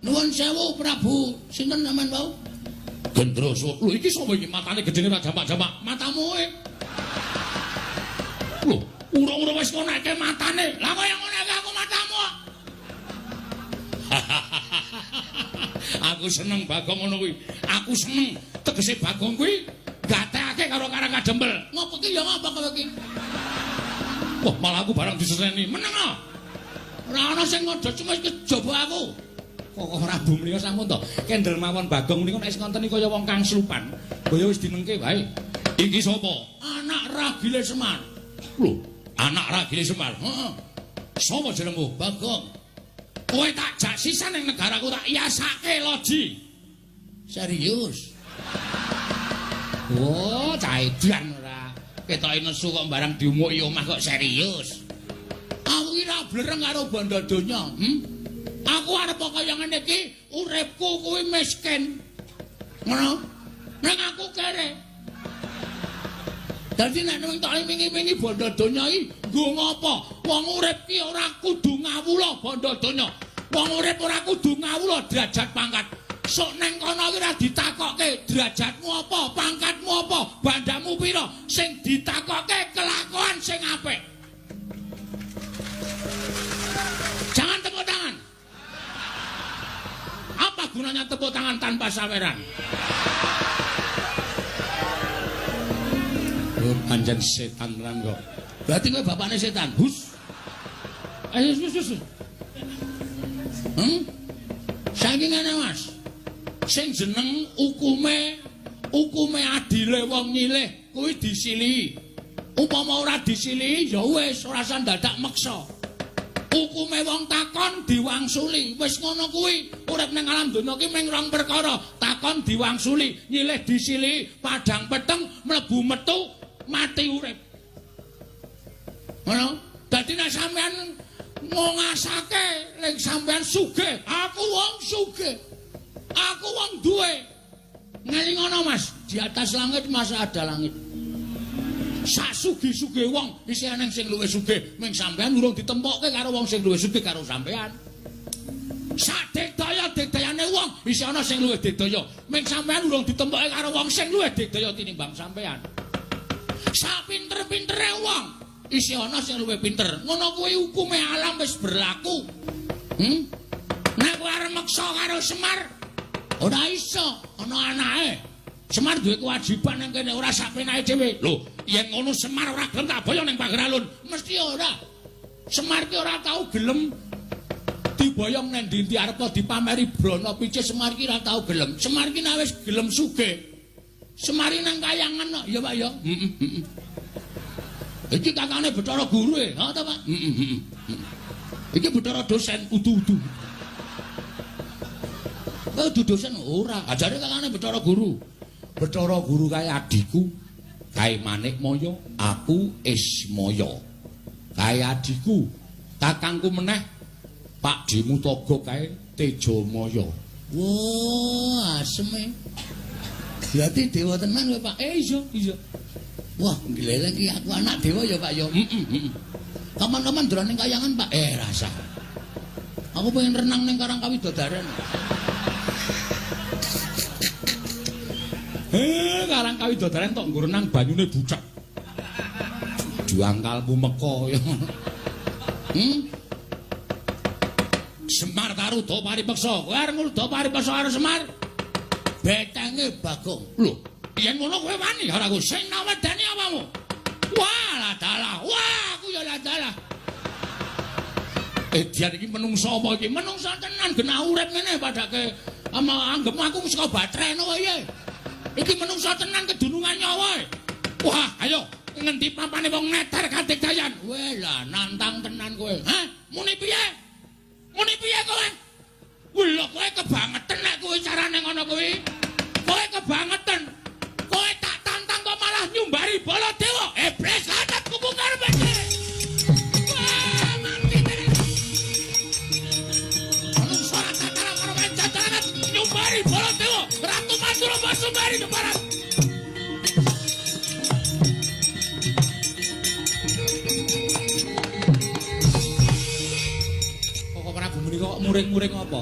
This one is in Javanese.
Nuwun sewu Prabu, sinten sampean wau? Gendroso. Lho iki sapa iki matane gedene ra jamak-jamak? Matamu e. Lho, urung-urung wis ngonekke matane. Lah kaya ngonekke aku matamu. Aku seneng Bagong ngono kuwi. Aku seneng tegese Bagong kuwi gatekake karo Karang Kadempel. Ngopo ki ya ngapa kowe iki? Wah, malah aku barang diseneni. Meneng ah. Ora ana sing ngodo cuma kejaba aku. Kok Prabu menika sampun to. Kendel mawon Bagong menika nek wis ngonteni kaya wong kang slupan. Kaya wis dinengke wae. Iki sapa? Anak Ragile Semar. Lho, anak Ragile Semar. Heeh. Sapa jenengmu? Bagong. Kowe tak jak sisan ning negaraku tak yasake loji. Serius? Oh, cah edan ora. Ketoke nesu kok barang diumuki omah kok serius. Aku iki ra blereng karo bondo donya, Aku arep kaya ngene iki, uripku kuwi miskin. Ngono? Ning aku kere. Dadi nek ning tok wingi-wingi bondo donya iki nggo ngopo? Wong urip ki ora kudu ngawula bondo donya. Wong urip ora kudu ngawula derajat pangkat. Sok neng kono ki ora ditakokke derajatmu apa, pangkatmu apa, bandamu pira. Sing ditakokke kelakuan sing apik. Jangan tepuk tangan. Apa gunanya tepuk tangan tanpa saweran? Oh, pancen setan tenan kok. Berarti kowe bapakne setan. Hus. Ayo hus hus. Saiki ngene, Mas. Sing jeneng hukume adile wong nyilih kuwi disilihi. Upama ora disilihi ya wis ora usah dadak meksa. Hukume wong takon diwangsuli. Wis ngono kuwi. Urip ning alam donya ki mung rong perkara, takon diwangsuli, nyilih disilihi, padang peteng mlebu metu mati urip. Ngono. Dadi nek sampean ngasake ning sampean sugih, aku wong sugih. Aku wong duwe. Ngeling ngono, Mas. Di atas langit masa ada langit. Sak sugih-sugih wong isih ana sing luwih sugih, ming sampean urung ditempokke karo wong sing luwih sugih karo sampean. Sak didaya-didayane wong isih ana sing luwih didaya, ming sampean urung ditempokke karo wong sing luwih didaya tinimbang sampean. Sak pinter-pintere wong isih ana sing luwih pinter. Ngono kuwi hukume alam wis berlaku. Nek kowe arep meksa karo Semar ora iso, ana anake. Semar duwe kewajiban nang kene ora sak penake dhewe. Lho, yen ngono Semar ora gelem tak boyong ning Pager Alun. Mesti ora. Semar ki ora tau gelem diboyong nang ndi-ndi arep dipameri brana pice Semar ki ora tau gelem. Semar ki nek wis gelem sugih. Semar nang kayangan kok, ya Pak ya. Heeh. Iki kakane Bathara Guru e, ha ta Pak? Heeh. Iki Bathara dosen udu-udu. Kowe udu dosen ora, ajare kakane Bathara Guru. Bathara Guru kae adhiku, kae Manikmaya, aku Ismaya. Kae adhiku, kakangku meneh Pak Dimutaga kae Tejamaya. Wah, aseme. Berarti dewa tenan kowe, Pak. Iya, iya. Wah, ngleleng iki aku anak dewa ya, Pak ya. Heeh, heeh. Kapan-kapan dolan ning kayangan, Pak. Rasa. Aku pengen renang ning Karang Kawidodaren. Karang Kawidodaren tok nggo renang banyune bucek. Juangkalmu meka ya. Semar Taruda paripeksa. Kowe arep ngruda paripeksa karo Semar? Betenge Bagong. Lho, yen ngono kowe wani karo aku. Sing nawedani apamu? Wah, lah dalah. Wah, aku ya lah dalah. Dian iki menungsa apa iki? Menungsa tenan genah urip ngene padake ama anggep aku saka batreno wae. Iki menungsa tenan kedunungan nyawa. Wah, ayo ngendi papane wong neter kadigdayan. Weh lah nantang tenan kowe. Hah? Muni piye? Muni piye kowe? Lho kowe kebangetan nek kowe carane ngono kuwi. Kowe kebangetan. Kowe tak tantang kok malah nyumbari Baladewa. Iblis laknat kuku karepe. Wah, mati tenan. Menungsa ora tataran karo kancanan nyumbari Baladewa. Ratu Madura Basumari keparat. Kok Prabu menika kok muring-muring apa?